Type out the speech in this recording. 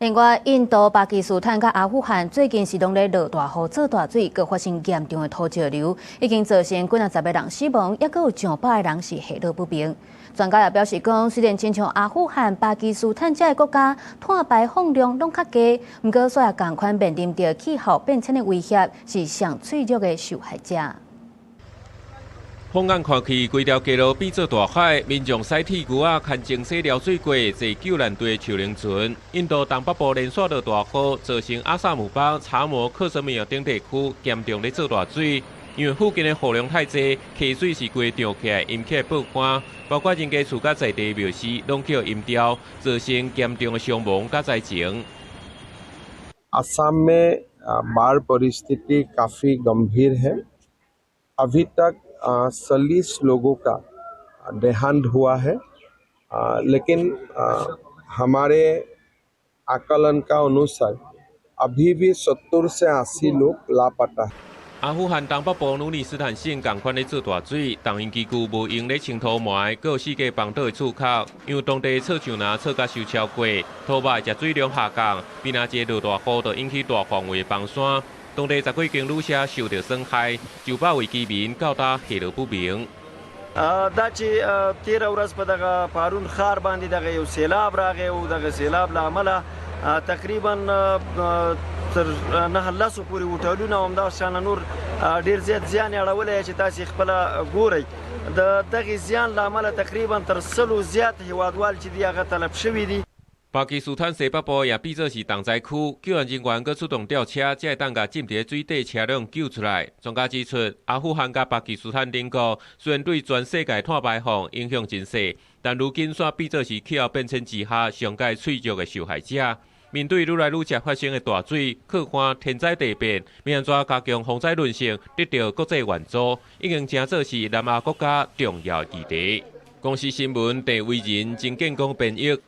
另外，印度、巴基斯坦佮阿富汗最近是攏咧落大雨、做大水，閣發生嚴重的土石流，已經造成幾若十个人死亡，猶閣有上百个人是下落不明。專家也表示講，雖然親像阿富汗、巴基斯坦這个國家碳排放量攏較低，毋過煞也仝款面臨著氣候變遷的威脅，是上脆弱的受害者。放眼看去，規條街路變做大海，民眾駛鐵牛仔牽清洗撩水過，坐救難隊的樹奶船。印度東北部連續落大雨，造成阿薩姆邦查謨克什米爾等地區嚴重咧做大水。因為附近的雨量太濟，溪水是規漲起來，淹起報岸，包括人家厝佮在地廟寺攏予淹掉，造成嚴重的傷亡佮災情。 असम में बाढ़ परिस्थिति काफ़ी गंभीर है। अभी तक 40 लोगों का देहांत हुआ है, लेकिन हमारे आकलन का अनुसार अभी भी 70 से 80 लोग लापता है। 阿富汗東北部努里斯坦省仝款咧做大水，重型機具無閒咧清土埋，閣有四界崩倒的厝殼，因為當地草樹林草甲收超過，土肉食水量下降，邊仔一個落大雨就引起大範圍的崩山。當地十幾間旅社受著損害，上百位居民到今下落不明。 دا چې تیره ورځ په دغه پارون ښار باندې دغه یو سیلاب راغی او دغه سیلاب له امله تقریبا تر نه لسو پورې هوټلونه او همداشان نور ډیر زیات زیان یې اړولی چې تاسې خپله ګورئ. د دغې زیان له امله تقریبا تر 100 زیات هیوادوال چې دي هغه تلف شوي دي。 巴基斯坦西北部也變做是重災區，救援人員閣出動吊車，才會當共浸佇水底車輛救出來。專家指出，阿富汗佮巴基斯坦兩國雖然對全世界碳排放影響真細，但如今煞變做是氣候變遷之下上蓋脆弱的受害者。面對愈來愈常發生的大水，洘旱、天災地變，欲按怎加強防災韌性，得著國際援助，已經成做是南亞國家重要議題。公視新聞鄭惟仁、曾建功編譯。